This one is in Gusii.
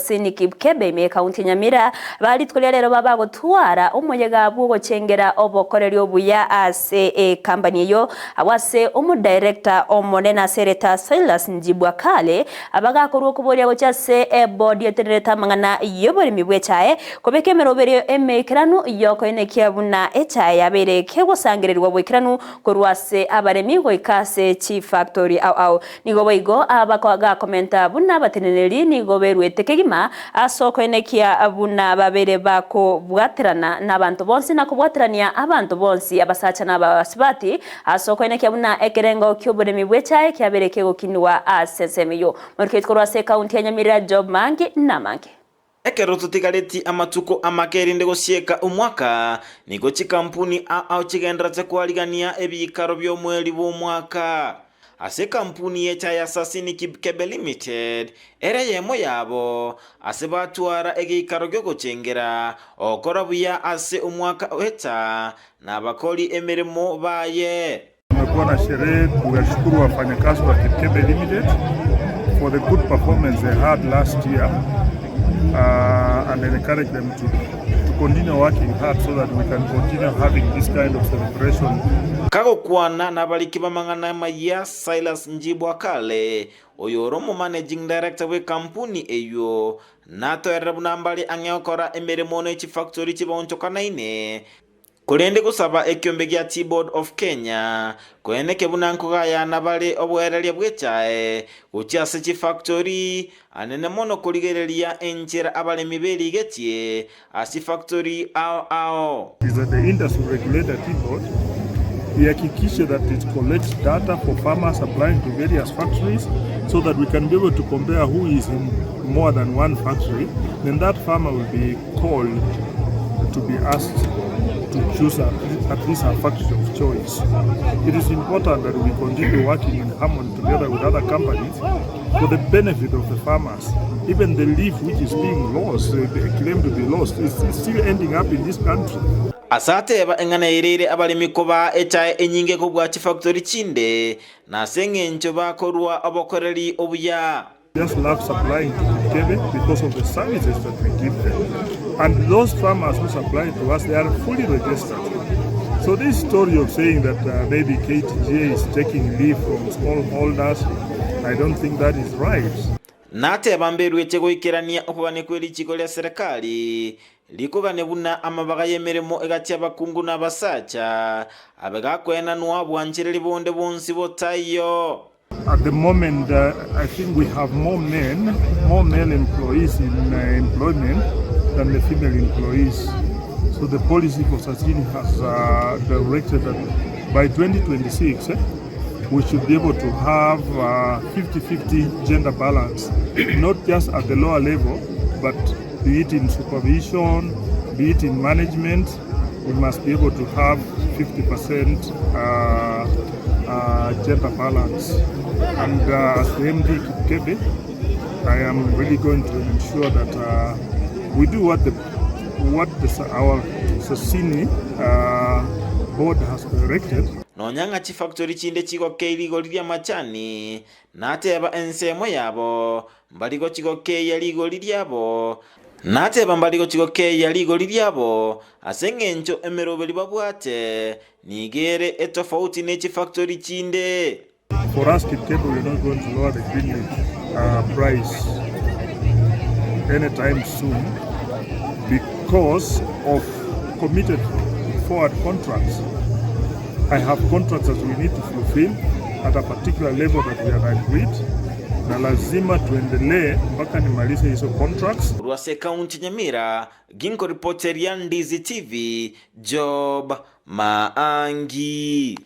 Sasini Kipkebe ime ekaunti ya Nyamira ba rituko ria rero babagotwara omoyega bw'ogochengera obokoreri obuya ase ekambani eyio abwo ase omodirector omonene ase ereta Silas Njibwakale abagakorwa okoboria gochia ase ebodi etenerete amang'ana y'oboremi bw'echae kobeka emeroberio emeikeranu y'okoenekia buna echae yabeire kegosangererigwa boikeranu korwa ase abaremi goika ase chifactori ao ao. Nigo boigo abagakomenta buna abateneneri nigo beruete kegima ase okoenekia buna babeire bakobwaterana nabanto bonsi na kobwaterania abanto bonsi abasacha na abasubati ase okoenekia buna ekerengo ki'oboremi bw'echae kiabeire kegokinigwa ase ensemo eyio. Moriketi korwa ase ekaunti ya Nyamira Job Mangi namange. Ekero totigareti amatuko amake erinde gosieka omwaka, nigo chikampuni ao chigendererete koarigania ebiikaro bi'omweri bw'omwaka. Ase ekampuni y'echae ya Sasini Kipkebe Limited ere eyemo yabo, ase batwara egeikaro gi'ogochengera ogokora buya ase omwaka oeta nabakori emeremo baye. Tumekuwa na sherehe kuwashukuru wafanyakazi wa Kipkebe Limited for the good performance they had last year uh, and encourage them to, to continue working hard so that we can continue having this kind of celebration. Kagokwana nabariki b'amang'ana amayia, Silas Njibwa Kale, oyore omomanaging director bw'ekampuni eyio, natoerere buna mbare ang'e gokora emeremo ne chifactori chibaonchokanaine, Korende gosaba ekiombe gia Tea Board of Kenya koeneke buna nkogayana bare oboereria bw'echae gochia ase chifactori anene mono korigereria enchera abaremi berigetie ase chifactori ao ao. Is that the industry regulator Tea Board ihakikishe that it collects data for farmers supplying to various factories so that we can be able to compare who is in more than one factory then that farmer will be called to be asked to choose a, at least a factory of choice. It is important that we continue working in harmony together with other companies for the benefit of the farmers. Even the leaf which is being lost, they claim to be lost, is, is still ending up in this country. Ase ateba eng'ana ereire abaremi kobaa echae enyinge kobua chifactori chinde, na ase engencho bakorua obokoreri obuya. Just love supplying to Kipkebe because of the services that we give them. And those farmers who supply to us, they are fully registered. So this story of saying that uh, maybe KTGA is taking leave from smallholders, I don't think that is right. Nateba mberueche goikerania okogania kwe richiko ria serikali, rikogania buna amabaga y'emeremo egati y'abakungu na abasacha, abe gakoenanwa bwanchereri bonde bonsi botaiyo. At the moment I think we have more men, more male employees in employment than the female employees. So the policy for Sasini has uh, directed that by 2026 eh, we should be able to have 50-50 uh, gender balance, not just at the lower level, but be it in supervision, be it in management, we must be able to have 50% uh, uh, gender balance. And uh, as the MD Kipkebe, I am really going to ensure that uh, we do what the what the, our Sasini uh, board has directed. Nonya ng'a chifactori chinde chigokei rigori ri'amachani, nateba ensemo yabo, Mbari gochia gokeyia rigori riabo, nateba mbari gochia gokeyia rigori riabo, ase engencho emeroberi babwate nigo ere etofauti ne chifactori chinde. For us Kipkebe we are not going to lower the green leaf uh, price anytime soon because of committed forward contracts. I have contracts that we need to fulfill at a particular level that we have agreed na lazima tuendelee mpaka nimalize hizo contracts. Korwa ase ekaunti Nyamira, ginkoripoteria Ndizi TV, Job Maangi.